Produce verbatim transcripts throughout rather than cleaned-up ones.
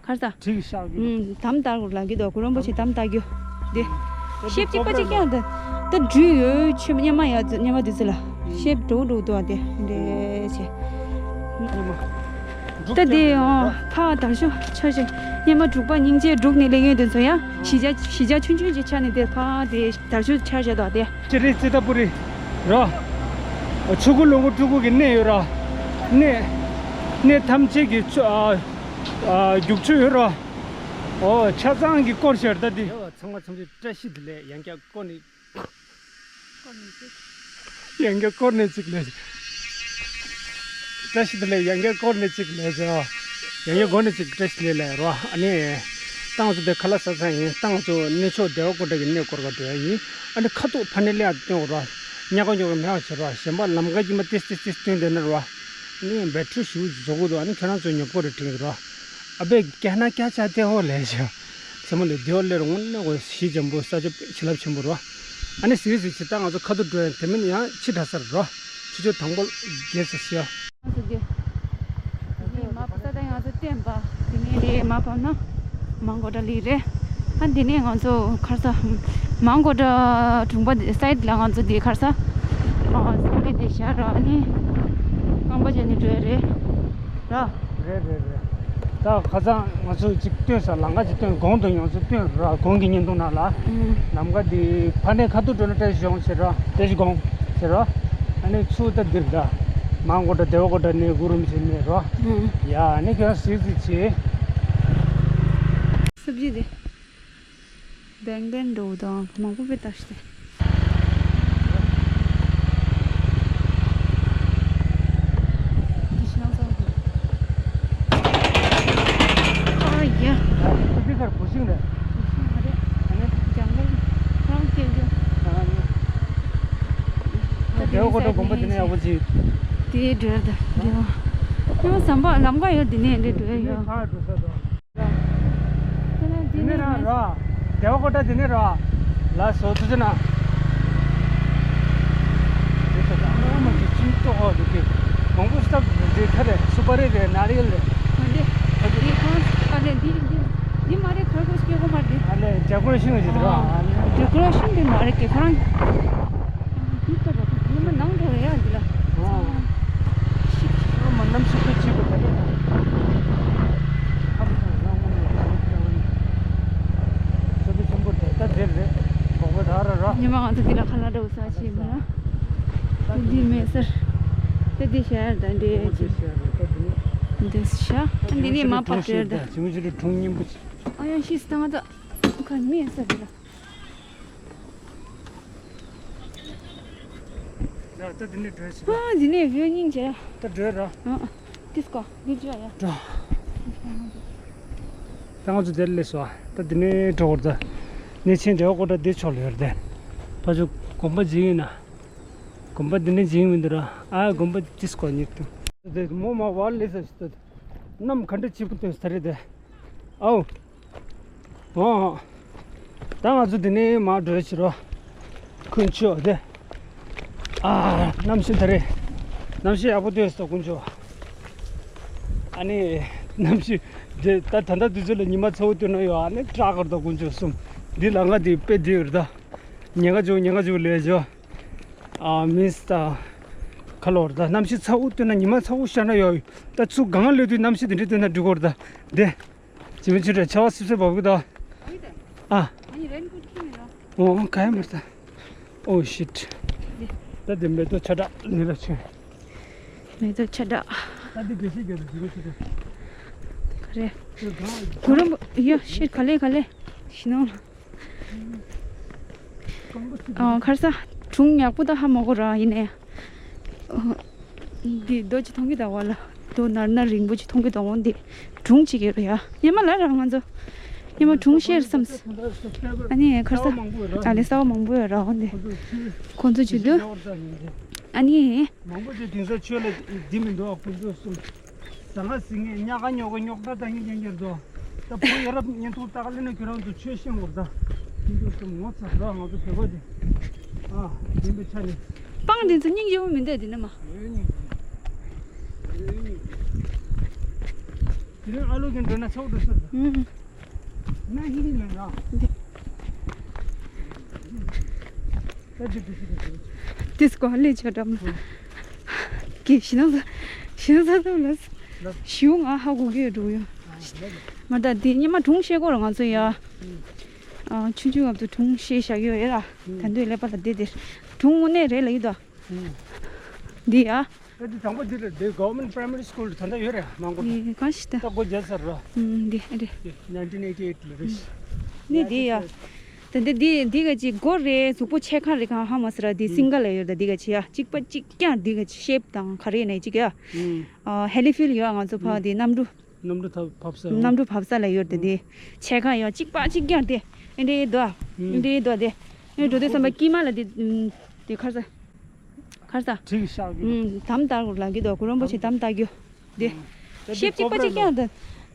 ཁར་ས། གྲིག་ཤག་གི། ཨུམ། དམ་བཏགས་རུ་ལ་གི་དོ་གུ་རམ་པོ་ཆེ་དམ་བཏགས་རྒྱུ། དེ། ཤེབ་གཅིག་པ་གཅིག་ཀྱང་དེ། ད་འདྲུད་ཡོད་ཆེ་སྙེ་མ་ཡ་སྙེ་མ་དེ་ཚོ་ལ། ཤེབ་འགྲོ་འགྲོ་དོ་དེ་འདྲེ་ཆེ། ད་དེ་ཨོ་ཕ་དར་ཤོ་ཆ་ཆེ། སྙེ་མ་དྲུག་པ་སྙིང་རྗེ་འབྲུག་ནས་ལེན་ཡོད་དེ་ཚོ་ཡ། གཞིས་ཆགས་གཞིས་ཆགས་ཆུང་ཆུང་ཅིག་ཆགས་ནས་དེ་ཕ་དེ་དར་ཤོ་ཆ་ཆེ་དོ་དེ། ཅི་རི་ཙི་ཏ་པུ་རི་ར། ཆུ་ཁུ་ལུང་ཁུ་ཕྲུ་གུ་གི་གནས་ཡོད་ར། གནས། གནས་ཐམས་ཅད་ཀྱི་ཆུ་ཨ། ཨ། རྒྱུག་ཆུ་ཡོད་ར། ཨོ་ཆ་ཚང་གི་སྐོར་ཞར་ད་འདི། ཡ་ཚང་མ་ཚང་མ་བཀྲ་ཤིས་བདེ་ལེགས། ཡང་བསྐྱར་སྐོར་ནས། ཡང་བསྐྱར་སྐོར་ནས་གཅིག་ལས། བཀྲ་ཤིས་བདེ་ལེགས། ཡང་བསྐྱར་སྐོར་ནས་གཅིག་ལས་ཟེར་བ། ཡང་བསྐྱར་སྐོར་ནས་གཅིག་བཀྲ་ཤིས་བདེ་ལེགས་ར། ཨ་ནི། ཏང་ཚོ་དེ་ཁ་ལག་ཟ་ཚར་ཡིན། ཏང་ཚོ་གནས་མཆོག་དེ་བ་ཀོ་ཏ་གི་གནས་སྐོར་ག་འགྲོ་ཡ་ཡིན། ཨ་ནི་ཁ་ཐུག་ཕ་ནས་ལས་སྟོན་ར། ཉག་ག་ཉོག་ག་མེད་པ་བྱེད་ར། གཞན་པ་ལམ་ཁ་གྱི་མ་ཏིས་ཏིས་ཏིས་སྟོན་དེ་ན་ར། ཨ་ནི་བེ་ཊི་རི་ཞུ་བཟོ་གི་འདུག་ཨ་ནི་ཁྱོད་རང་ཚོ་ཉོབ་ཀོ་རེ་དྲན་གི་འདུག་ར། ཨ་པེ་ཀྱ་ན་ཀྱ་ཆ་ཏེ་ཧོ་ལེ་ཤ། སེ་མོ་ལེ་དེའོ་ལེ་རུང་ནེ་གོ་ཤི་ཇམ་པོ་ས་ཆ་ཆི་ལབ་ཆེན་པོ་རོ། ཨ་ནི་སི་རི་སི་ཆི་ཏ་ང་ཚོ་ཁ་ཐུག་འགྲོ་ཡ་དེ་མིན་ཡང་ཕྱི་དྲག་སར་རོ། ཆུ་ཚོད་དང་པོ་རྒྱལ་ས་ཤི་ཡ། ང་ཚོ་དེ། དེ་ནས་མ་པ་ས་ཏ་ང་ཚོ་བསྟན་པ། དེ་ནས་རེད་མ་པ་ན། མང་གོ་ཏྲ་ལི་རེད། ཨ་དེ་ནས་ང་ཚོ་ཁར་ས། མང་གོ་ཏྲ་གྲོང་པ་སའིད་ལ་ང་ཚོ་དེ་ཁར་ས། ཨ་སོང་གི་དེ་ཤར་ར་ཨ་ནི། རྐང་པ་བྱས་ནས་འགྲོ་ཡ་རེད། ར། རེད་རེད་རེད། ད་ཁ་སང་ང་ཚོས་ཅིག་སྟོན་ས་ལམ་ཁ་ཅིག་སྟོན། གོང་དུ་ཡོང་ཚུལ་སྟོན་ར། གོང་གི་བརྙན་ཐུང་ནང་ལ། ཨུམ། ལམ་ཁ་འདི་ཕ་ནས་ཁ་ཐུག་འགྲོ་ན་བཀྲ་ཤིས་གོང་ཟེར་ར། བཀྲ་ཤིས་གོང་ཟེར་ར། ཨ་ནི་ཚུར་ད་འདིར་ད་མང་གོ་ཏྲ་དེ་བ་གོ་ཏྲ་ནས་གུ་རུ་མི་ཆེན་ནས་ར། ཨུམ། ཡ་ཨ་ནི་ཁྱོད་སི་སི་ཆེ། སབ་ཇི་དེ། བེང་བེང་འགྲོ་དང་མང་པོ་བེ་ཏག་ཤི། ཨ་ཡ། ཁོ་འདི་གར་བུ་ཤིང་རེད། བུ་ཤིང་མ་རེད། ཨ་ནི། ལྗང་གུ་རང་སྐྱེ་རྒྱུ། ཨ་ནི། ད་དེ་རྒྱལ་བ་ཀོ་ཏྲ་དགོན་པ་དེ་ནས་ཡག་པོ་ཅིག་དེའི་འགྲོས་དང་འགྲོས། ཡང་ཟམ་པ་ལམ་ཁ་ཡོད་དེ་ནས་འདྲེ་འགྲོས་ཡོད། དེ་ནས་ར། རྒྱལ་བ་ཀོ་ཏྲ་དེ་ནས་ར། ལ་སོ་ཐུ་ཅི་ན། དེ་ཚོ་ཨ་མ་ཅིག་ཅིང་ཏོག་ཧོ་དེ་གི། མང་པོ་སྟབས་རེ་ཁ་རེ་སུ་པ་རེ་རེ་ན་རེ་ལེ། ཨ་ལེ། དེ་ཁོང་ཨ་ལེ་འདི་འདི་འདི་མ་རེད་ཁར་ཁོ་སྐྱེ་གོ་མ་རེད། ཨ་ལེ་ཇ་ཀོ་རེ་ཤིང་ཞིག་ར། ཨ་ལེ་ཇ་ཀོ་རེ་ཤིང་འདི་མ་རེད་ཀྱེ་ཁོ་རང་། འདི་ལྟ་ར་ཉི་མ་ནང་འགྲོ་རེ་ཡ་འདི་ལ། ཨ། ཤིག་ཨ་མ་གནམ་གཤིས་ཁོ་ཆེ་པོ་ད་རེད། ཁམས་དང་རང་ངོ་ནས་རང་ཁྱེར་བ་ནི། ས་དེ་ཆེན་པོ་དེ་ད་དེར་རེད། གོག་པ་ད་ར་ར། ཉི་མ་ང་ཚོ་འདི་ལ་ཁ་ལག་འདྲ་བོ་ཟ་ཆེ་མ་ར། ད་འདི་མེད་སར། ད་འདི་ཤར་ད་འདྲེ་ཆེ། འདི་ཤར། འདི་ནི་མ་པ་དེར་ད། ཅི་མི་ཅི་རུ་གྲུང་སྙིང་པོ་ཆེ། ཨ་ཡང་ཤི་སི་ད་ང་ད། ཁ་མེད་ས་འདི་ལ། ད་ད་འདི་ནས་འགྲོ་ཞིག་ཨ་འདི་ནས་བོད་སྙིང་རྗེ། ད་འགྲོ་ར། ཨ་ཏིས་ཀོ་འདི་འགྲོ་ཡ། འགྲོ། ད་ང་ཚོ་འདིར་སླེབས་སོང་། ད་འདི་ནས་འགྲོ་བར་ད། གནས་ཆེན་འབྲེལ་བ་ཀོ་ཏྲ་འདི་ཕྱོགས་ལ་ཡོད་རེད། ཕ་ཆུ་དགོན་པ་འཇིག་ཡིན་ན། དགོན་པ་འདི་ནས་འཇིག་མི་འདུག་ར། ཨ་དགོན་པ་ཏིས་ཀོ་ཉིད་དུ། དེ་མོ་མ་བར་སླེབས་ས་ཞིག་ད། གནམ་ག་འདྲ་སྐྱིད་པོ་སྟོན་ས་རེད་དེ། ཨའོ། ཨོ། ད་ང་ཚོ་འདི་ནས་མར་འགྲོ་ཕྱིར་རོ། དཀོན་མཆོག་དེ། ཨ། གནམ་གཤིས་ད་རེད། གནམ་གཤིས་ཡག་པོ་སྟོན་སོང་དཀོན་མཆོག་ཨ་ནི། གནམ་གཤིས་དེ་ད་ད་ལྟ་དུས་ཚོད་ལ་ཉི་མ་ཚ་བོ་སྟོན་ན་ཡོད། ཨ་ནི་སྐྲག་གར་ད་དཀོན་མཆོག་གསུམ། འདི་ལ་ང་འདི་དཔེ་འདི་ཡོད་ད། ཉེ་ག་འཇུག་ཉེ་ག་འཇུག་ལས་འཇོ། ཨ་མིས་ད། ཁ་ལོར་ད་གནམ་གཤིས་ཚ་བོ་སྟོན་ན་ཉི་མ་ཚ་བོ་ཤར་ན་ཡོད། ད་ཚུར་གང་ལོས་དུས་གནམ་གཤིས་དེ་འདྲ་སྟོན་ན་འགྲིག་གོ་ར་ད། དེ། ཇི་མི་ཆུ་རེ་ཆ་བ་སིབ་སིབ་བབ་གི་ད། ཨ། ཨ་ནི་རེན་ཀོ་ཊི་ཁྱེར་མེད་ལོ། ཨོ་ག་ཡ་མར་ད། ཨོ་ཤིཊ། ད་དེ་མེ་ཏོག་ཆ་དྲག་ནི་ར་ཆུ། མེ་ཏོག་ཆ་དྲག་ད་དེ་དགེ་བཤེས་རྒྱལ་དུ་ཇི་མི་ཆུ་རེ། ག་རེ། ཁྱོད་གང་། གུ་རུ་ཡ་ཤིཊ་ག་ལེ་ག་ལེ། ཤི་ནོ། ཨ་ཁར་ས་སྒྲུང་ཡག་པོ་ད་ཧ་མ་གོ་ར་ཡིན་ནའི། འདི་རྡོ་ཅིག་མཐོང་གི་ད་བ་ལ། རྡོ་ནར་ནར་རིང་པོ་ཅིག་མཐོང་གི་ད་འོང་འདི། སྒྲུང་ཅིག་ཡོད་རེད་ཡ། སྙེ་མ་ལ་ར་ང་ཚོ། སྙེ་མ་སྒྲུང་བཤད་བསམ། ཨ་ནི་ཁར་ས། ཨ་ལེ་གསར་པ་མང་པོ་ཡོད་ར་འོང་འདི། ཁོང་ཚོ་ཅིག་འདུག་ཨ་ནི། མང་པོ་ཅིག་དེང་སང་ཆོས་ལ་འདི་མི་འདུག་ཨ་ཁོང་ཚོ་གསུམ། ཟ་ང་ཟིང་ངེ་ཉག་ག་ཉོག་ག་ཉོག་ད་ད་ངེ་ཉན་གྱར་དོ། ད་བུ་ཡ་རབས་ཉན་ཐུག་ད་ག་ལེ་ན་ཁྱོད་རང་ཚོ་ཆོས་ཤེས་འོར་ད། ཁྱོད་ཚོ་ངོ་ཚ་ར་ང་ཚོ་བོད་པ་དེ། ཨ་ཡིན་པའི་ཆ་ནས། སྤང་དེ་ཚོ་སྙིང་རྗེ་པོ་མི་འདུག་དེ་ནི་མ། ཡོད་སྙིང་རྗེ། ཡོད་སྙིང་རྗེ། ཨ་ལོ་གིན་འགྲོ་ན་ཆོག་འགྲོ་ས། ཨུམ། ན་ཧི་རི་ལ་ན། འདི། ད་འདི་འདི་འདི་འདི། དེ་སྐོར་ལས་ཆ་འགྲམ་ལ། གི་ཤི་ན་ས། ཤི་ན་ས་ཐོབ་ལ། ལ། ཞུ་ང་ཧ་གོ་གི་འགྲོ་ཡོད། ཨ་ལ་ལ། མ་ད་དེ་ཉི་མ་གྲོང་ཤེས་སྐོར་ང་ཚོ་ཡ། ཨུམ། ཨ་ཆུང་ཆུང་སྐབས་དུ་གྲོང་ཤེས་བཞག་ཡོད་ཡ་ར། ཨུམ། ད་འདོད་ཀླད་པ་ལ་བསྡད་དེ། གྲོང་དངོས་གནས་རེད་ལ་ཡོད་ད། ཨུམ། འདི་ཡ། ད་འདི་དང་པོ་འདི་ལ་འདི་Government Primary School་ད་ལྟ་ཡོད་རེད་མང་པོ། ཨེ་གང་ཞིག་ད། ད་སྒོ་རྒྱག་ཚར་ར། ཨུམ་འདི་ཨེ་རེད། འདི་nineteen eighty eight་ལ་རེད། ནི་འདི་ཡ། ད་འདི་འདི་འདི་ག་ཅིག་སྒོ་རེད་གཟུགས་པོ་ཕྱེད་ཀ་རེད་གང་ཧ་མ་སི་ར་འདི་single་ལ་ཡོད་ད་འདི་ག་ཅི་ཡ་གཅིག་པ་གཅིག་རྐྱང་འདི་ག་ཅི་ཤེབ་དང་ག་རེ་ནས་གཅིག་ཡ། ཨུམ། ཨ་ཧེ་ལི་ཕིལ་ཡོད་ང་ཚོ་ཕ་འདི་གནམ་གྲུ། གནམ་གྲུ་ཐབ་ཕབ་ས། གནམ་གྲུ་ཕབ་ས་ལ་ཡོད་དེ་འདི་ཕྱེད་ཀ་ཡ་གཅིག་པ་གཅིག་རྐྱང་དེ་ཨེ་འདྲེ་ཡོད་ད། ཨེ་འདྲེ་ཡོད་ད་དེ་ཨེ་འགྲོ་དེ་བསམ་པ་དཀྱིལ་མ་ལ་དེ་དེ་ཁར་ས། ཁར་ས། དྲིག་ཤག་གི། ཨུམ། དམ་དར་ལ་གི་དོ་གུ་རོན་པོ་ཆེ་དམ་དར་གྱོ། དེ། ཤེབ་གཅིག་པ་གཅིག་རྐྱང་དེ།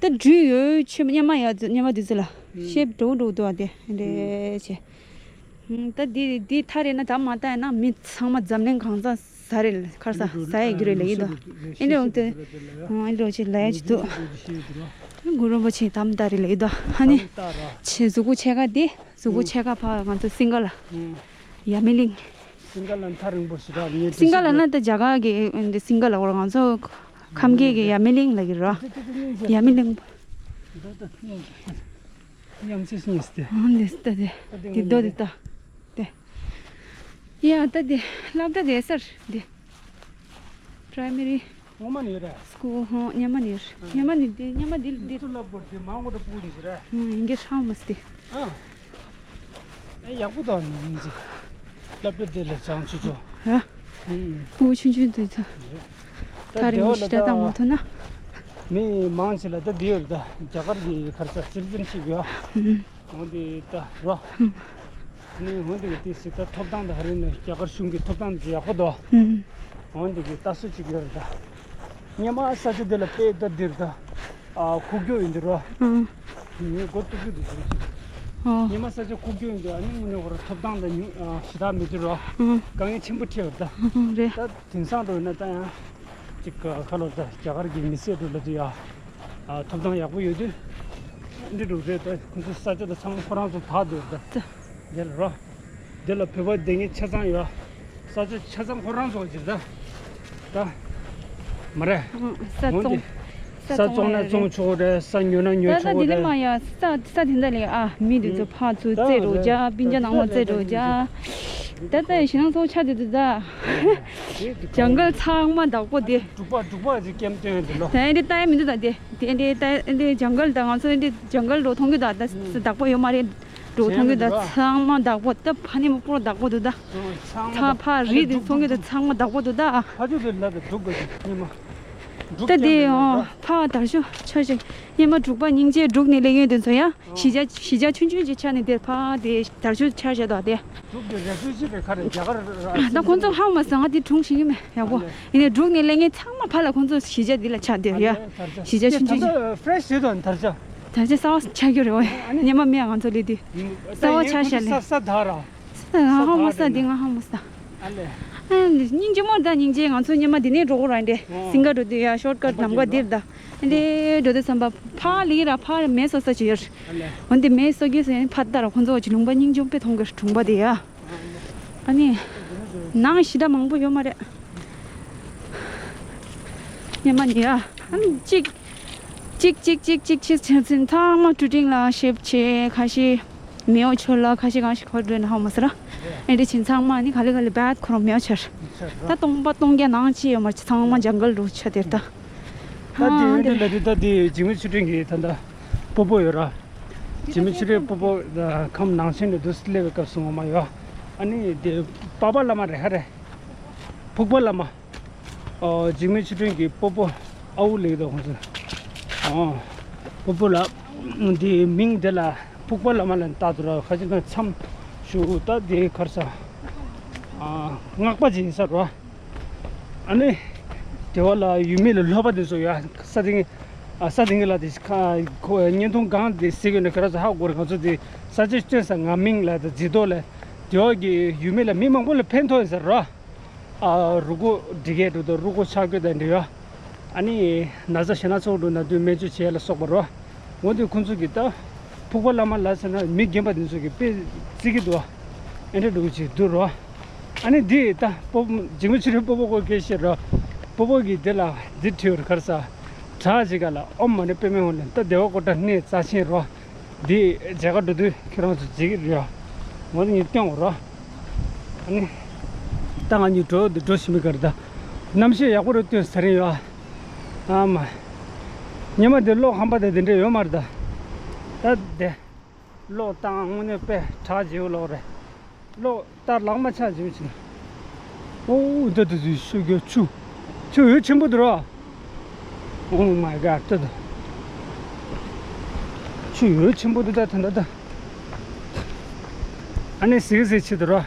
ད་འདྲུ་ཡོད་ཆེ་སྙེ་མ་ཡ་སྙེ་མ་དུས་ཚོད་ལ། ཤེབ་འགྲོ་འགྲོ་དོ་དེ་ཨེ་འདྲེ་ཆེ། ད་འདི་འདི་ཐ་རེ་ན་ད་མ་ལྟ་ཡ་ན་མི་ཚང་མ་འཛམ་གླིང་གང་ས་ཟ་རེ་ལ་ཁར་ས་ཟ་ཡ་གི་རེ་ལ་ཡི་དོ། ཨེ་འདྲེ་འོང་དེ་ཨེ་འདྲེ་འོང་ཆེ་ལ་ཡ་ཅི་དུ། གུ་རོན་པོ་ཆེ་དམ་ད་རེ་ལ་ཡི་དོ། ཧ་ནི་ཆེ་གཟུགས་པོ་ཕྱེད་ཀ་དེ་གཟུགས་པོ་ཕྱེད་ཀ་ཕ་ང་ཚོ་སིང་ག་ལ་ཡ་མི་གླིང་། སིང་ག་ལ་ན་ཐག་རིང་པོ་ཞེ་དྲག་ཉེ་སིང་ག་ལ་ན་ད་རྒྱ་གར་གི་འདི་སིང་ག་ལ་འོར་ང་ཚོ་ཁམས་སྐད་ཀྱི་ཡ་མི་གླིང་ལ་གི་རོ། ཡ་མི་གླིང་། ཡང་ཅི་སྙིང་སྟེ། ཨང་དེ་ལྟ་དེ། དེ་རྡོ་དེ་ལྟ། དེ། ཡ་ལྟ་དེ་སློབ་གྲྭ་དེ་སར་དེ། Primary ངོ་མ་ནི་རེད། School ཧོ་ཉི་མ་ནི་རེད། ཉི་མ་ནི་དེ་ཉི་མ་དེ་དེ། ཚུར་ལབ་དགོས་དེ་མང་པོ་འདྲ་སྤུ་ནི་རེད། ཨང་ཡིན་གྱི་ཧྲང་མ་སྟེ། ཨ། ཨེ་ཡག་པོ་དང་ཡིན་གྱི། སློབ་གྲྭ་དེ་ལ་བྱང་ཆུ་ཆུ། ཨ། ཨུ་ཆུང་ཆུང་དུ་ཚོ། ད་རིང་ཞིག་ད་མོ་ཐོ་ན། མི་མང་ཆེ་ལ་ད་འདི་ཡོད་ད་རྒྱ་གར་གྱི་གར་ས་སྲིད་འཛིན་ཞིག་ཡོད། འོན་ཏེ་ད་རོ། ནི་འོན་ཏེ་དེ་སྲིད་ད་ཐོབ་ཐང་ད་ཧ་རི་ནས་རྒྱ་གར་གཞུང་གི་ཐོབ་ཐང་དེ་ཡག་པོ་འདུག་འོན་ཏེ་གི་ལྟ་སྲོལ་ཅིག་ཡོད་རེད་ད། སྙེ་མ་ས་ཆ་དེ་ལ་དཔེ་ལྟ་འདིར་ད། ཨ་ཁུག་ཀྱོག་ཡིན་འདི་རོ། ངས་སྒོ་གཏུག་རྒྱུ་འདི་ཟེར་གྱི། ཨོ། སྙེ་མ་ས་ཆ་ཁུག་ཀྱོག་ཡིན་འདི་ཨ་ནི་དངོས་གནས་ཁོ་ར་ཐོབ་ཐང་ད་ཉུ་ཨ་ཞེ་དྲག་མི་འདི་རོ། དཀའ་ངལ་ཆེན་པོ་འཕྲད་ཡོད་ད། རེད། ད་དེང་སང་འགྲོ་ན་ད་ཡང་ཅིག་ཁ་ལོ་ད་རྒྱ་གར་གྱི་མི་སེར་འགྲོ་ལ་དུ་ཡ། ཨ་ཐོབ་ཐང་ཡག་པོ་ཡོད་དུས། འདི་འགྲོ་རེད་ད་ཁོང་ཚོ་ས་ཆ་ད་ཚང་མ་ཁོ་རང་ཚོ་བག་འདུག་ད། འདི་ལ་རོ། འདི་ལ་བོད་པ་སྡོད་མཁན་ཆ་ཚང་ཡོད། ས་ཆ་ཆ་ཚང་ཁོ་རང་ཚོ་གྱིས་ད། ད། མ་རེད། ཨང་ས་འོན་བཙོང་། ཏེ། ས་བཙོང་ན་བཙོང་ཆོག་རེད། ས་ཉོ་ན་ཉོ་ད་ད་ཆོག་འདི་ལས་རེད། མ་ཡ་ས་ས་དེ་འདྲ་ལས་ཨ་མི་དེ་ཚོ་ཨང་། ཕར་ཚུར་ད་རྩེད་རོགས་རེད། རྒྱག་སྤུན་ཀྱག་ནང་མ་རྩེད་རོགས་རྒྱག་ད་ད་ཡ་ཞེ་སྣང་ཚོགས་ཆ་དེ་དུ་ད། ཨ་དེ་དེ་ཇང་གལ་ཚང་མ་བདག་པོ་དེ། འབྲུག་པ་འབྲུག་པ་ཅིག་སྐྱེམ་སྟོན་དེ་ལོ། ད་ཡ་འདི་ལྟ་ཡ་མི་འདུག་ད་དེ། དེ་འདི་ལྟ་ཡ་འདི་ཇང་གལ་ད་ང་ཚོ་འདི་ཇང་གལ་རོ་མཐོང་གི་ད་ད་ཨང་། བདག་པོ་ཡོད་མ་རེད། འགྲོ་མཐོང་གི་ད་ཚང་མ་བདག་པོ་ད་ཕ་ནི་མ་པོ་བདག་པོ་འདུག་ད། ཚང་མ་ཕ་རི་དེ་མཐོང་གི་ད་ཚང་མ་བདག་པོ་འདུག་ད། ཕ་ཆུ་དེ་ལ་དེ་འབྲུག་གི་ཉི་མ། འབྲུག་ད་དེ་ཨོ་ཕ་དར་ཤུ་ཆ་ཞིག་ཉི་མ་འབྲུག་པ་སྙིང་རྗེ་འབྲུག་ནས་ལེགས་ཡོན་དེ་ཚོ་ཡ་གཞིས་ཆགས་གཞིས་ཆགས་ཆུང་ཆུང་ཅིག་ཆགས་ནས་དེར་ཕ་དེ་དར་ཤུ་ཆ་ཞིག་དོ་དེ། འབྲུག་གི་རེ་ཕུ་ཇི་རེ་ཁ་རེ་རྒྱ་གར་ད་ཁོང་ཚོ་ཧ་མ་སང་ང་དེ་དྲུང་ཞིག་ཡིན་མེད་ཡག་པོ་ཡིན་ནས་འབྲུག་ནས་ལེགས་ཡོན་ཚང་མ་ཕ་ལ་ཁོང་ཚོ་གཞིས་ཆགས་དེ་ལ་ཆགས་དེར་ཡ་གཞིས་ཆགས་ཆུང་ཆུང་ཅིག་ཕ་རེ་ཤི་དོ་དར་ཤུ། ད་ཆ་གསར་བ་ཆགས་རྒྱུ་རེད་བ། ཉི་མ་མེད་ང་ཚོ་ལས་དུས་གསར་བ་ཆགས་ཤག་ལས། ས་ས་དར་ར། ས་ཧ་མོ་ས་དེ་ང་ཧ་མོ་ས། ཨ་ལེ། སྙིང་རྗེ་མོ་ད་སྙིང་རྗེ་ང་ཚོ་ཉི་མ་འདི་ནས་འགྲོ་གོ་ར་འདྲེ། སིང་ག་འགྲོ་དུས་ཡ་ཤོར་ཀཊ་ལམ་ཀ་འདིར་ད། འདྲེ་འགྲོ་དུས་བསམ་པ་ཕ་ལི་ར་ཕ་མེ་སོ་ས་ཅི་ཡོད། ཨ་ལེ། འོན་ཏེ་མེ་སོ་གི་སེ་ཕ་ད་ར་ཁོང་ཚོ་ཅི་ལུང་པ་སྙིང་རྗེ་མོ་དཔེ་མཐོང་གི་གྲོང་པ་དེ་ཡ། ཨ་ནི། ནང་ཞི་དྲག་མང་པོ་ཡོད་མ་རེད། ཉི་མ་ནི་ཡ། ཨ་ནི་གཅིག་གཅིག་གཅིག་གཅིག་གཅིག་ཕྱིར་ཕྱིར་ཚུན་ཚང་མ་ཀྲུ་ཀྲིང་ལ་ཤེབ་ཆེ་ཁ་ཤས་མེའོ་ཆོ་ལ་ཁ་ཤས་གང་ཞིག་ཁོ་འདྲ་ན་ཧ་མ་སི་ར། ཨེ་འདྲ་ཕྱིན་ཚང་མ་ནི་ག་ལེ་ག་ལེ་བད་ཁོ་རང་མེའོ་ཆར། ད་སྟོང་པ་སྟོང་རྒྱ་ནང་ཅི་ཡོད་མ་ཅི་ཚང་མ་ཇང་གལ་རུ་ཆ་དེར་ད། ད་དེ་ཨེ་འདྲ་ལ་དེ་ད་དེ་འཇིགས་མེད་ཆོས་སྒྲོན་གྱི་ད་ད་སྤོ་སྤོ་ཡོད་ར། འཇིགས་མེད་ཆོས་སྒྲོན་སྤོ་སྤོ་ཁམས་ནང་ཆེན་ནས་དུ་སླེབས་པའི་སྐབས་སུ་ངོ་མ་ཡོད། ཨ་ནི་དེ་པ་པ་བླ་མ་རེད་ཧ་རེ། ཕུག་པ་བླ་མ། ཨོ། འཇིགས་མེད་ཆོས་སྒྲོན་གྱི་སྤོ་སྤོ་ཨ་ཝུ་ལེགས་དང་ཁོང་ཚོ། ཨོ། སྤོ་སྤོ་ལ། འདི་མིང་དེ་ལ་ཕུག་པ་བླ་མ་ལ་བཏགས་འདུག་ར། ཁ་ཅིག་ན་མཚམས་ཞུ་ད་དེ་གར་ས། ཨ། སྔགས་པ་ཅིག་ཡིན་ས་ར། ཨ་ནི། དེ་བ་ལ་ཡུལ་མི་ལ་ལྷོད་པ་དེ་ཚོ་ཡ་ས་དེ་ངི། ཨ་ས་དེ་ངི་ལ་དེ་ཁ་ཁོ་བརྙན་ཐུང་གང་དེ་གཟིགས་ཡོད་ན་ག་ར་ས་ཧ་གོ་རེད། ང་ཚོ་དེ་ས་ཆ་སྟོན་ས་ང་མིང་ལ་དེ་རྫི་ཏོ་ལ་དེ་བ་གི་ཡུལ་མི་ལ་མི་མང་པོ་ལ་ཕན་ཐོགས་ཡིན་ས་ར། ཨ། རུ་གུ་སྒྲིག་གས་འགྲོ་དང་རུ་གུ་ཆག་རྒྱུ་དང་འབྲེལ་བ། ཨ་ནི་ན་ཚ་ཞེ་ན་ཚོགས་འགྲོ་ན་དུས་སྨན་བཅོས་བྱེད་ཡ་ལ་སོགས་པ་རོ། འོ་དེ་ཁོང་ཚོ་གི་ད་ཕུག་པ་བླ་མ་ལ་ཟེར་ན་མི་རྒན་པ་དེ་ཚོ་གི་དཔེ་བརྩི་གི་འདུག་ཨེ་འདྲ་འདུག་ཅིག་འདུག་རོ། ཨ་ནི་འདི་ད་སྤོ་འཇིགས་མེད་ཆོས་སྒྲོན་སྤོ་བོ་གོ་སྐད་བཤད་རོ། སྤོ་བོ་གི་དེ་ལ་འདི་བྲིས་ཡོད་རེད། ག་རེ་ཟ། བྲག་ཅིག་ག་ལ་ཨོཾ་མ་ཎི་པདྨེ་ཧཱུྃ་ལ་ད་བདེ་བ་ཀོ་ཊ་གནས་རྩ་ཆེན་རོ། འདི་མཇལ་ཁ་འགྲོ་དུས་ཁྱེད་རང་ཚོ་མཇལ་གི་རེད། ངོ་ནི་སྟོན་རོགས། ཨ་ནི། ད་ང་གཉིས་འགྲོ་འདི་འགྲོ་ཞིག་མི་དགར་ད། གནམ་གཤིས་ཡག་པོ་རུ་སྟོན་ས་རིང་ཡོད། ཨ་མ། ཉི་མ་འདི་གློག་ཁང་པ་དེ་འདི་འདྲ་ཡོད་མ་རེད་ད། ད་དེ། གློག་བཏང་དངོས་གནས་དཔེ་གྲགས་བརྗེ་བོ་ལོག་རེད། གློག་ལྟར་ལག་མ་ཆག་ཅིག་ཅིག་ཨོ་ད་ད་ད་ཤུ་གི་ཆུ། ཆུ་འོད་ཆེན་པོ་འདུག་རོ། Oh my god ད་ད། ཆུ་འོད་ཆེན་པོ་འདུག་ད་ད་ད་ད། ཨ་ནི་ཟིག་ཟིག་ཆེ་འདུག་རོ།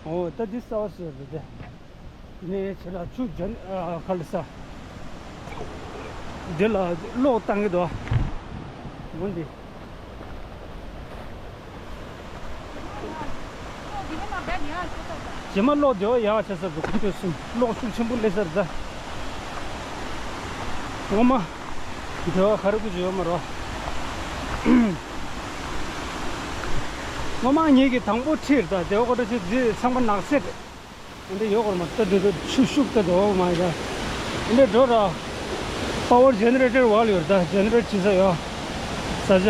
ཨོ་ད་འདི་གསར་བ་བཟོས་འདུག་དེ། ནས་ཆེ་ལ་ཆུ་ཇན་ཨ་ཁ་ལ་ས། འདི་ལ་གློག་བཏང་གི་འདུག་འོ་འདི། རྗེས་མ་གློག་བདེ་བ་ཡག་ཆེ་ས་འདུག་ཁོ་ཚོས་གསུངས། གློག་ཤུགས་ཆེན་པོ་སླེབས་ས་རེད་ད། ངོ་མ། བདེ་བ་ག་རེ་དགོས་ཀྱི་ཡོད་མ་རེད། ངོ་མ་ངེད་ཀྱི་དང་པོ་ཁྲིད་རེད་ད། བདེ་བ་ཀོ་ཊ་ཆེ་འདི་ཚང་མ་ནགས་ཚལ་རེད། འདི་ཡོད་གོར་མ་ལྟ་འདི་ཚོ་ཆུ་ཤུགས་ལྟ་འདུག Oh my god འདི་འགྲོ་ར། Power generator བ་ལ་ཡོད་ད། ཇེ་ནེ་རེ་ཊི་བྱེད་ས་ཡོད། ས་ཆ་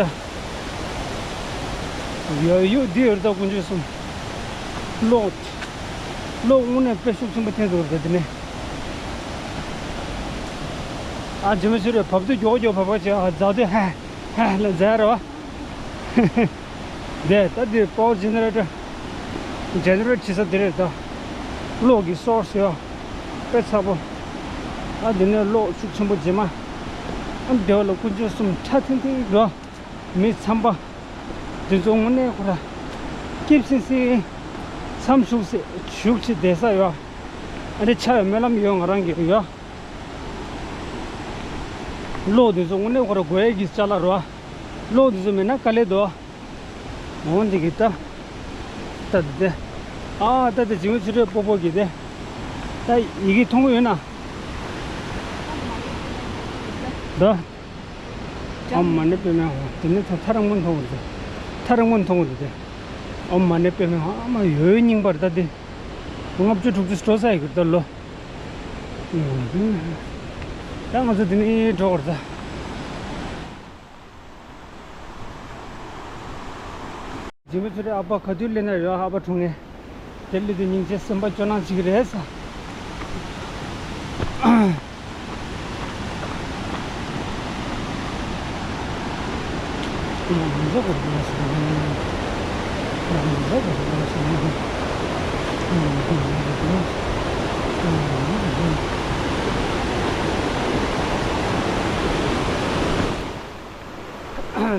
ཡོད་ཡོད་འདི་ཡོད་ད། དཀོན་མཆོག་གསུམ། གློག་གློག་དངོས་གནས་དཔེ་ཤུགས་ཆེན་པོ་འཐེན་འདུག་ད་འདི་ནས། ཨ་ཇི་མ་ཤི་རེ་བབས་དུས་མགྱོགས་མགྱོགས་བབས་པ་བྱས། ཨ་འཛག་དུས་ཧ་ཧ་ལ་འཛག་ར་བ། དེ་ད་དེ་པ་ཝར་ཇེ་ནེ་རེ་ཊར། ཇེ་ནེ་རེ་ཊི་བྱེད་ས་དེ་རེད་ད། གློག་གི་སོར་སི་ཡོད། དཔེ་ཚ་པོ། ཨ་དེ་ནས་གློག་ཤུགས་ཆེན་པོ་རྗེས་མ། ཨ་དེ་བ་ལ་དཀོན་མཆོག་གསུམ་ཁྲ་ཐིང་ཐིང་འགྲོ། མི་ཚངས་པ། དེ་ཚོ་དངོས་གནས་ཁོ་ར། སྐྱིད་སིང་སིང་། མཚམས་བཞུགས་སེ་བཞུགས་བྱེད་བསྡད་ས་ཡོད། ཨ་དེ་ཆ་ཡོད་སྨོན་ལམ་ཡོད་ང་རང་གི་ཡོད། གློག་དེ་ཚོ་དངོས་གནས་ཁོ་ར་དགོས་ཡས་ཀྱི་ཅ་ལག་རེད་བ། གློག་དེ་ཚོ་མེད་ན་དཀའ་ལས་འདུག་འོ་འདི་གི་ད། ད་དེ་དེ། ཨ་ད་དེ་ཇི་མི་ཆུ་རེད་པོ་པོ་གི་དེ། ད་ཡི་གེ་མཐོང་གི་ཡོད་ན། ད། ཨོཾ་མ་ཎི་པདྨེ་ཧཱུྃ། དེ་ནས་ད་ཐག་རིང་པོ་མཐོང་གི་འདུག་ཐག་རིང་པོ་མཐོང་གི་འདུག་དེ། ཨོཾ་མ་ཎི་པདྨེ་ཧཱུྃ། ཨ་མ་ཡོད་རྙིང་པར་ད་དེ། ལྔ་བཅུ་དྲུག་ཅུ་འགྲོ་ས་ཡི་གི་ད་ལོ། ད་ང་ཚོ་དེ་ནས་འགྲོ་བར་ད། ཇི་མི་ཚོ་རེ་ཨ་ཕ་ག་དུས་སླེབས་ན་ཡོད། ཨ་ཕ་དྲུང་ངེ་དེ་སླེབས་དུས་སྙིང་རྗེ་སེམས་པ་སྐྱོ་སྣང་ཅིག་རེད་ས།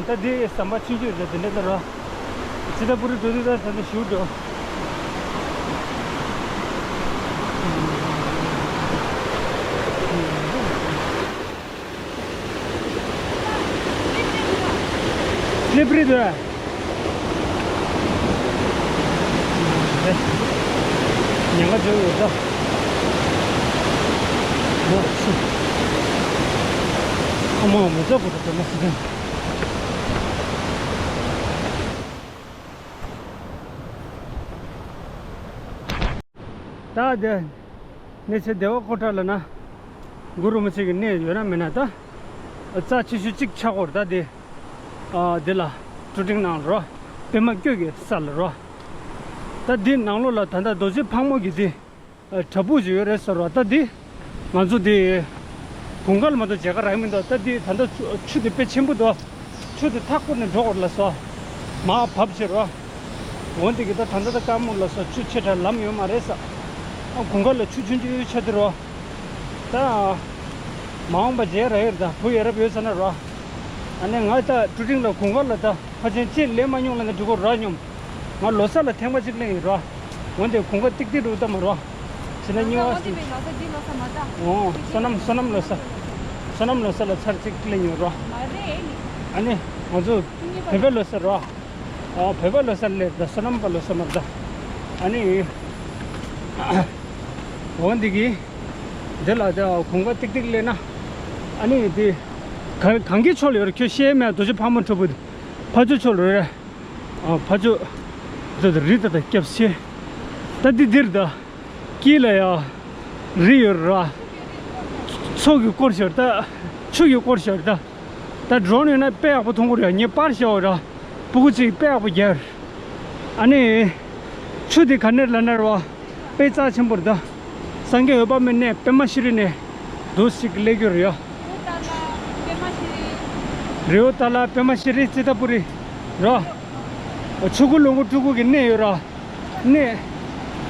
ད་འདི་ཟམ་པ་ཆུང་ཆུང་རེད། འདི་འདྲ་ད་ར། ཇི་ལྟ་བུ་རུ་འགྲོ་དུས་ད་ད་ལྟ་ཞུ་འགྲོ། སླེབས་རེད་དོ། ཉེན་ཁ་བྱུང་ཡོད་ད། ཨ་མ་མོ་ཚ་པོ་ད་དེ་མ་སི་ཏན། ད་དེ་གནས་ཚེ་བདེ་བ་ཁོ་ཁྲ་ལ་ན། གུ་རུ་མི་ཚེ་གི་གནས་ཡོད་ན་མེད་ན་ད། རྩ་ཆེ་ཤོས་གཅིག་ཆགས་ཀྱི་ཡོད་རེད་ད་དེ། ཨ་དེ་ལ་ཀྲུ་ཀྲིང་ནང་ལ་རོ། པད་མ་སྐྱོད་ཀྱི་ས་ལ་རོ། ད་དེ་ནང་ལོགས་ལ་ད་ལྟ་རྡོ་རྗེ་ཕག་མོ་གི་དེ། བྲག་ཕུག་ཅིག་ཡོད་རེད་ཟེར་བ། ད་འདི་ང་ཚོ་འདི་གུང་དཀར་མ་གཏོགས་མཇལ་ཁ་རག་མི་འདུག་ད་འདི་ད་ལྟ་ཆུ་ཆུ་དེ་དཔེ་ཆེན་པོ་འདུག་ཆུ་དེ་མཐའ་བསྐོར་ནས་འགྲོ་དགོས་རེད་ལབ་སོང་། མར་བབས་ཕྱིར་རོ། འོ་འདི་གི་ད་ད་ལྟ་ད་དཀར་མོ་ལབ་སོང་། ཆུ་ཆེ་དྲགས་ལམ་ཡོད་མ་རེད་ས། ཨ་གུང་དཀར་ལ་ཆུ་ཆུང་ཆུང་ཆགས་འདུག་རོ། ད་མ་འོངས་པ་མཇལ་རག་ཡོད་རེད། ད་བུ་ཡ་རབས་ཡོད་ས་ན་རོ། ཨ་ནི་ང་ད་ཀྲུ་ཀྲིང་ལ་གུང་དཀར་ལ་ད། ཕལ་ཆེར་ཅི་ལས་མ་མྱོང་ལ་ནི་འགྲོ་གི་ར་སྙོམས། ང་ལོ་གསར་ལ་ཐེངས་མ་གཅིག་གླེང་ཡོད་ར། འོན་ཏེ་གོང་ཁ་ཏིག་ཏིག་རུ་ལྟ་མ་ར། བྱས་ན་སྨྱོ་བ་ཞིག་འོ་བསོད་ནམས་བསོད་ནམས་ལོ་གསར། བསོད་ནམས་ལོ་གསར་ལ་ཚར་གཅིག་གླེང་ཡོད་ར། ཨ་ནི་ང་ཚོ་བོད་པའི་ལོ་གསར་ར། ཨ་བོད་པའི་ལོ་གསར་ལས་ད་བསོད་ནམས་པ་ལོ་གསར་མ་རེད་ད། ཨ་ནི་འོ་འདི་གི། འདི་ལ་དེ་གོང་ཁ་ཏིག་ཏིག་སླེབས་ན། ཨ་ནི་དེ་ག་གང་གི་ཕྱོགས་ལ་ཡོད་རེད། ཁྱོད་ཤེས་མེད། རྡོ་རྗེ་ཕག་མོ་ཁྲ་བོ་དེ་ཕར་ཕྱོགས་ཕྱོགས་ལ་ཡོད་རེད། ཨ་ཕར་ཕྱོགས་དེ་རི་དེ་དང་སྐྱབས་ཆེ། ད་འདི་འདིར་ད་དཀྱིལ་ལ་ཡ་རི་ཡོད་ར། མཚོ་གིས་བསྐོར་ཤར་ད། ཆུ་གིས་བསྐོར་ཤར་ད། ད་ཌོ་རོན་ཡོད་ན་དཔེ་ཡག་པོ་མཐོང་གི་རེད། ངས་པར་བཞག་པ་ར། སྤུ་གུ་གཅིག་དཔེ་ཡག་པོ་རྒྱག་ཨ་ནི་ཆུ་དེ་ག་ནས་ལ་ནར་བ། དཔེ་རྩ་ཆེན་པོ་རེད་ད། སངས་རྒྱས་འོད་དཔག་མེད་གནས་པདྨ་ཤྲཱི་ནས་རྡོ་ཞིག་སླེབས་རྒྱུ་རེད་ཡ། རི་བོ་ཏཱ་ལ་པདྨ་ཤྲཱི་ཙི་ཏྲ་པུ་རི་ར། ཆོས་སྐུ་ལོངས་སྐུ་སྤྲུལ་སྐུ་གི་གནས་ཡོད་ར། གནས་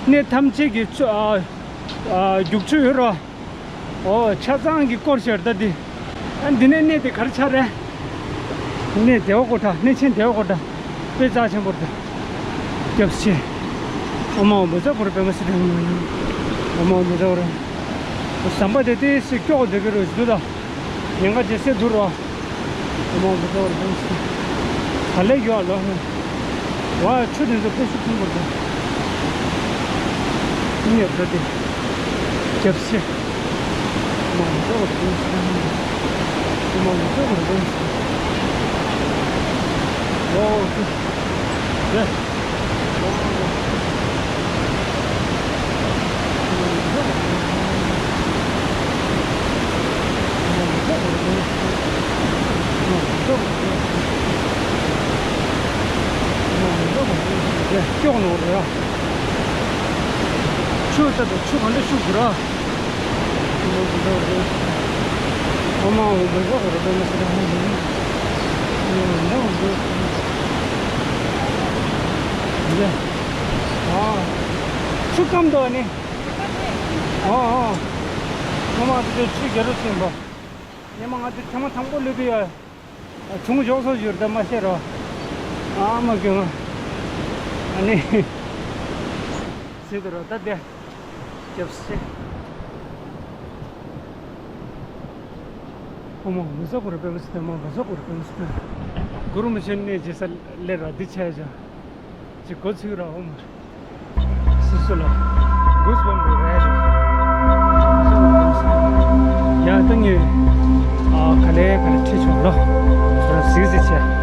གནས་ཐམས་ཅད་ཀྱི་ཆུ་ཨ་ཨ་རྒྱུག་ཆུ་ཡོད་ར། ཨོ་ཆ་ཚང་གི་སྐོར་ཞིག་ད་འདི། ཨ་འདི་ནས་གནས་དེ་ག་རེ་ཆགས་རེད། གནས་བདེ་བ་ཀོ་ཊ། གནས་ཆེན་བདེ་བ་ཀོ་ཊ། དཔེ་རྩ་ཆེན་པོ་རེད། སྐྱབས་ཆེ། ཨོཾ་ཨཱཿཧཱུྃ་བཛྲ་གུ་རུ་པདྨ་སིདྡྷི་ཧཱུྃ། ཨོཾ་ཨཱཿཧཱུྃ་བཛྲ་གུ་རུ། ཟམ་པ་དེ་ཏོག་ཙམ་སྐྱོ་བོ་འདུག་གི་རེད་འདུག་ད། ཉེན་ཁ་ཇེ་སེ་འདུག་རོ། ཨོཾ་ཨཱཿཧཱུྃ་བཛྲ་གུ་རུ་པདྨ་སིདྡྷི། ག་ལེར་ཡོད་ལོ། ཝ་ཆུ་དེ་ཚོ་དཔེ་ཤུགས་ཆེན་པོ་རེད། གནས་བདེ་བ་དེ། སྐྱབས་ཆེ། ཨོཾ་ཨཱཿཧཱུྃ་བཛྲ་གུ་རུ་པདྨ་སིདྡྷི། ཨོཾ་ཨཱཿཧཱུྃ་བཛྲ་གུ་རུ་པདྨ་སིདྡྷི། ཨོ་ཀེ། ཡ། སྐྱོ་ནོར་ར། ཆུ་ད་ད་ཆུ་ག་འདྲ་ཤུགས་ར། ཨོཾ་ཨཱཿཧཱུྃ་བཛྲ་གུ་རུ་པདྨ་སིདྡྷི། ཨོཾ་ཨཱཿཧཱུྃ་བཛྲ་གུ་རུ། ཨ། ཆུ་སྐམ་འདུག་ཨ་ནི། ཨ་ཨ། ཨོཾ་ཨཱཿཧཱུྃ་བཛྲ་གུ་རུ། ཆུ་རྒྱ་རུ་སིམ་པ། ཉི་མ་ང་ཚོ་ཐེངས་མ་དང་པོ་སླེབས་པའི་ཡ། ཨ་ཆུང་ཞོགས་སོ་ཞུར་ད་མ་ཤེས་རོ། ཨ་མ་གྱོང་། ཨ་ནི། ཟེར་དུ་རོ་ད་དེ། སྐྱབས་སེ། ཨོཾ་ཨཱཿཧཱུྃ་བཛྲ་གུ་རུ་པདྨ་སིདྡྷི། ཨོཾ་ཨཱཿཧཱུྃ་བཛྲ་གུ་རུ་པདྨ་སིདྡྷི། གུ་རུ་མི་ཆེན་གནས་རྗེ་ས་ལེ་ར་འདི་ཆ་ཡ་ཅག་ཅིག་འགོ་ཚུགས་ར་ཨོཾ། སུ་སུ་ལ། གུས་པ་མོ་རེ་རེ། ཡ་ད་ངས། ཨ་ག་ལེ་ག་ལེ་ཁྲིད་ཆོག་ལ། ཟིག་ཟིག་བྱས།